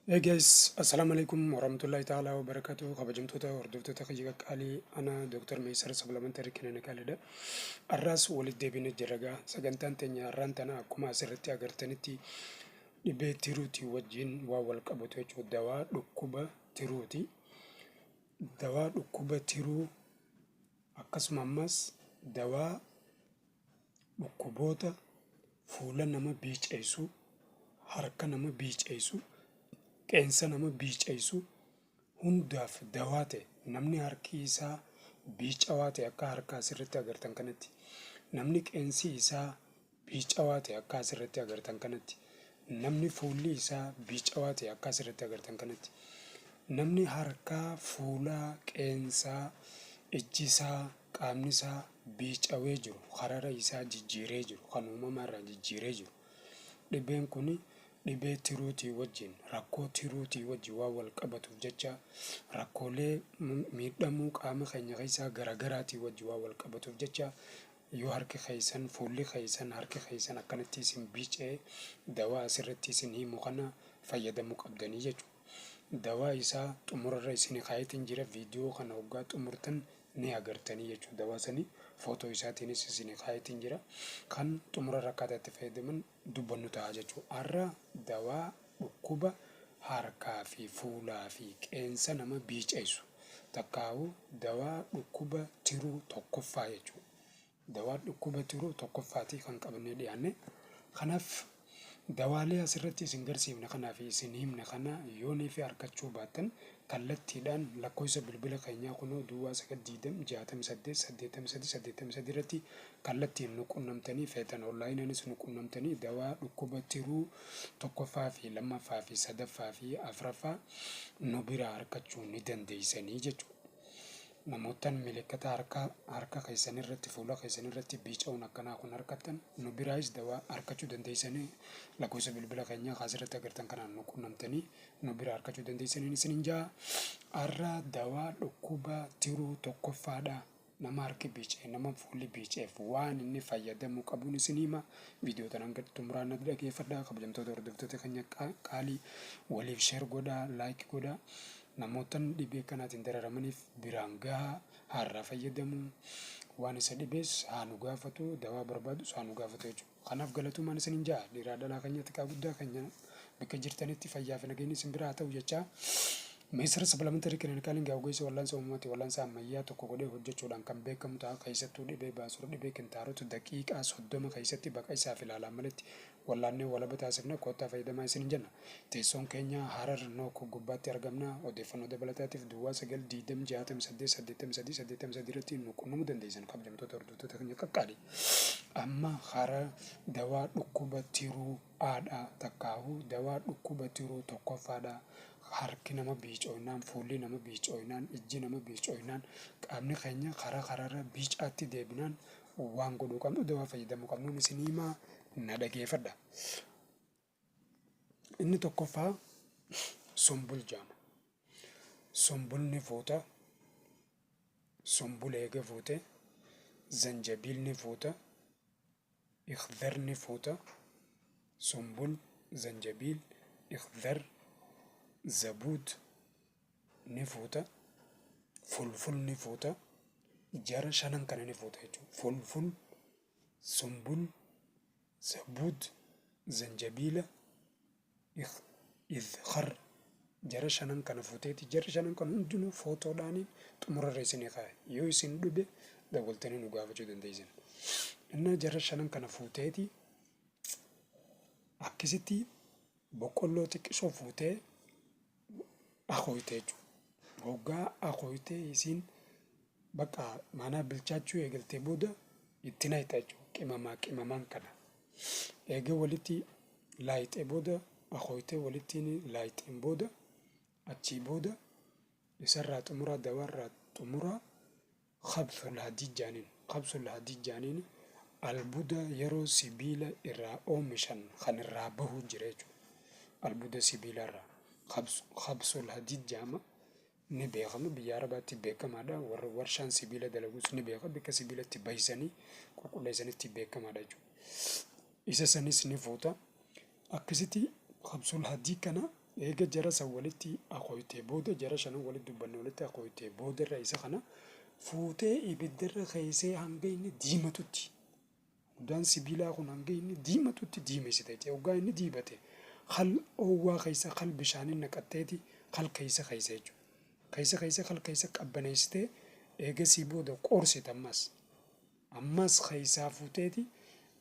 Hey guys, Assalamu alaikum warahmatullahi ta'ala wabarakatuh. Kabajamtoota hordoftoota kiyya qaqqaalii, ana Dr. Meesar Supplementary Clinicalidha. Har'aas walitti deebinee jirra gaa. Sagantaan teenya har'aan tana akkuma asirratti agartanitti dhibee tiruutii wajjin waan wal qabatu jechuudha. Dawaa dhukkuba tiruuti. Dawaa dhukkuba tiruu akkasuma ammas dawaa dhukkuboota fuula nama biiceessu, harka nama biiceessu, qeensa nama biiceessu hundaaf dawaa ta'e. Namni harki isaa biicawaa ta'e akka harka asirratti agartan kanatti, namni qeensi isaa biicawaa ta'e akka asirratti agartan kanatti, namni fuulli isaa biicawaa ta'e akka asirratti agartan kanatti, namni harkaa, fuulaa, qeensaa, ijjisaa, qaamni isaa biicawee jiru, karara isaa jijjiiree jiru, kan uumamaa irraa jijjiiree jiru. Dhibeen kun dhibee tiruutii wajjin, rakkoo tiruutii wajjin waan wal qabatuuf jecha, rakkoolee miidhamuu qaama keenya keessaa garaagaraatii wajjin waan wal qabatuuf jecha, yoo harki keessan, fuulli keessan, harki keessan akkanatti isin biicee, dawaa asirratti isin himu kana fayyadamuu qabdanii jechuudha. Dawaa isaa xumurarra isin kaayetiin jira. Viidiyoo kana hoggaa xumurtan ni agartanii jechuudha. Dawaa sanii footoo isaatiinis isin kaayetiin jira. Kan xumurarra akkaataa itti fayyadaman dubbannu ta'a jechuudha. Har'a dawaa dhukkuba harkaa fi fuulaa fi qeensa nama biiceessu takkaa'u dawaa dhukkuba tiruu tokkoffaa jechuudha. Dawaa dhukkuba tiruu tokkoffaatii kan qabannee dhiyaanne. Kanaaf dawaalee asirratti isin garsiifne kanaa fi isin himne kana yoonii fi argachuu baattan, kallattiidhaan lakkoofsa bilbila keenyaa kunoo 0920 68 83 83 irratti kallattiin nu qunnamtanii, feetan onlaayinaanis nu qunnamtanii, dawaa dhukkuba tiruu tokkoffaa fi lammaffaa fi sadaffaa fi afuraffaa nu biraa argachuu ni dandeessanii jechuudha. Namootaan milikkata harka keessan irratti, fuula keessan irratti biica'uun akkanaa kun harkattan, nu biraayis dawaa argachuu dandeessanii, lakkoofsa bilbila keenyaa asirratti agartan kanaan nu qunnamtanii nu bira argachuu dandeessanii isinin jaa. Har'a dawaa dhukkuba tiruu tokkoffaadha. Nama harki biicee, nama fuulli biiceef waan inni fayyadamuu qabuun isin hima. Viidiyoo tanaan gadi xumuraan natti dhageeffadhaa. Kabajamtoota hordoftoota keenya qaalii, waliif share godhaa, like godhaa. Namootan dhibee kanaatiin dararamaniif biraan gahaa. Har'aa fayyadamu, waan isa dhibees haa nu gaafatu, dawaa barbaadus haa nu gaafatu jechuudha. Kanaaf galatumaan isinin ja'a. Dhiiraa dhalaa keenya, xiqqaa guddaa keenya, bakka jirtanitti fayyaa fi nageenyi isin bira haa ta'u jechaa, Meesara Supplementary Clinicaliin ogeessa wal'aansa uumamaati wal'aansa ammayyaa tokko godhee hojjechuudhaan kan beekamu ta'a. Keessattuu dhibee baasur, dhibee kintaarota daqiiqaa 30 keessatti baqa isaaf ilaalaan malatti wal'aannee walaba taasifna. Koottaa fayyadamaa isin jenna. Teessoon keenya Harar Nook gubbaatti argamna. Odeeffannoo dabalataatiif 0920 68 83 83 irratti nu qunnamuu dandeessan. Kabajamtoota hordoftoota keenya qaqqaali. Amma hara dawaa dhukkuba tiruu haadha takkaa'u dawaa dhukkuba tiruu tokkoffaadha. Harki nama biicooynaan, fuulli nama biicooynaan, ijji nama biicooynaan, qaamni keenya karaa karaarra biicaatti deebinaan waan godhuu qabnu, dawaa fayyadamuu qabnuun isin himaa, na dhageeffadha. Inni tokkoffaa sumbul jedhama. Sumbulni fuuta, sumbul eega fuute, zanjabiilni fuuta, ikhdarni fuuta, sumbul, zanjabiil, ikhdar, zabuud ni fuuta, fulful ni fuuta, jara shanan kana ni fuuta jechuudha. Fulful, sumbul, zabuud, zanjabiila, idkhar, jara shanan kana fuuteeti. Jarri shanan kan hundinuu footoodhaaniin xumurarra isinii kaa'e. Yoo isin dhube dawwaltanii nu gaafachuu dandeessan. Innaa jara shanan kana fuuteeti akkasitti boqqolloo xiqqisoo fuutee akooyte jechuudha. Hoggaa akooytee isiin bakka maanaa bilchaachuu eegaltee booda itti naqxa jechuudha. Qimamaa qimamaan kana. Eega walitti laayixee booda, akooytee walitti laayixeen booda, achii booda isarraa xumuraa, dawaarraa xumuraa khabsul hadiid jaaniin. Khabsul hadiid jaaniin albuuda yeroo sibiila irraa oomishan kan irraa bahu jira jechuudha. Albuuda sibiila irraa khabsul hadiid jedhama. Ni beekama, biyya Arabaatti beekamaadha. Warra warshaan sibiila dalagus ni beeka. Bakka sibiilatti bahisanii qulqulleessanitti beekamaadha jechuudha. Isa sanis ni fuuta. Akkasitti khabsul hadiid kana Eega jara san walitti akooytee booda, jara shanan walitti dubbanne walitti akooytee booda irra isa kana fuutee ibiddarra keessee hanga inni diimatutti, udaan sibiilaa kun hanga inni diimatutti diimessite jechuudha. Hoggaa inni diimate kal oowwaa keessa, kal bishaanii naqatteeti kal keessa keessa jechuudha. Keessa keessa kal keessa qabbaneessitee eegasii booda qorsite ammas. Ammas keessaa fuuteeti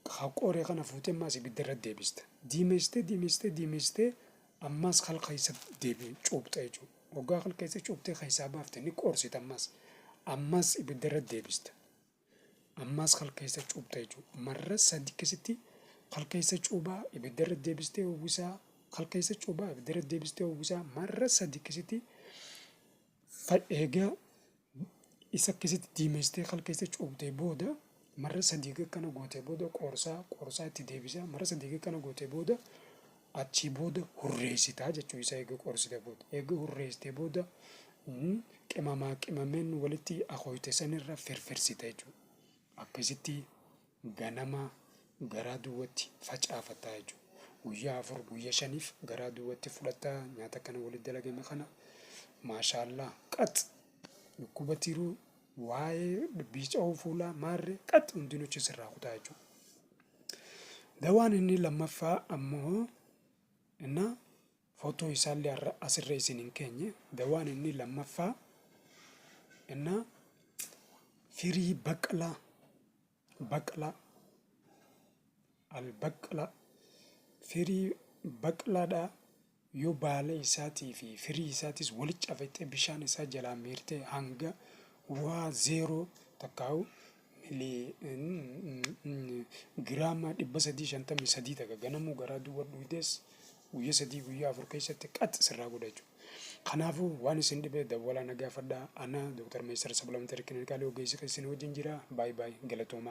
ka qore kana fuutee ammas ibidda irra deebista. Diimessitee, diimessitee, diimessitee ammas kal keessa deebi cuuphxa jechuudha. Hoggaa kal keessa cuuphxee keessaa baafte ni qorsita ammas. Ammas ibidda irra deebista. Ammas kal keessa cuuphxa jechuudha. Marra sadi akkasitti kal keessa cuubaa, ibidda irra deebistee uwwisaa, kal keessa cuubaa, ibidda irra deebistee uwwisaa, marra sadi akkasitti. Eegaa isa akkasitti diimessitee kal keessa cuubtee booda, marra sadii akkana gootee booda, qoorsaa qoorsaa itti deebisaa, marra sadii akkana gootee booda, achii booda hurreessitaa jechuu isa. Eega qoorsite booda, eega hurreessitee booda, qimamaa qimameen walitti akooyte sanirra firfirsite jechuudha. Akkasitti ganama garaa duwwatti facaafattaa jechuudha. Guyyaa 4, guyyaa 5f garaa duwwatti fudhattaa nyaata kana walitti dalagame kana. Maashaallaa, qax dhukkuba tiruu, waa'ee biica'uu fuulaa maarree qax hundinuu sirraa kutaa jechuudha. Dawaan inni lammaffaa ammoo inna footoo isaallee har'a asirra isin hin keenye. Dawaan inni lammaffaa inna firii baqlaa, baqlaa, albaqlaa, firii baqlaadhaa yoo baala isaatii fi firii isaatis walitti cafettee bishaan isaa jalaa miirtee hanga waa zeeroo takkaa'u giraama 353 takka ganamuu garaa duwwa dhuydees guyya 3, guyyaa 4 keessatti qax sirraa godha jechuudha. Kanaafuu waan isin dhibee dawwalaa na gaafadhaa. Ana Dr. Meesar Supplementary Clinical ogeessi keessan wajjin jira. Baay'ee baay'ee galatoomaa.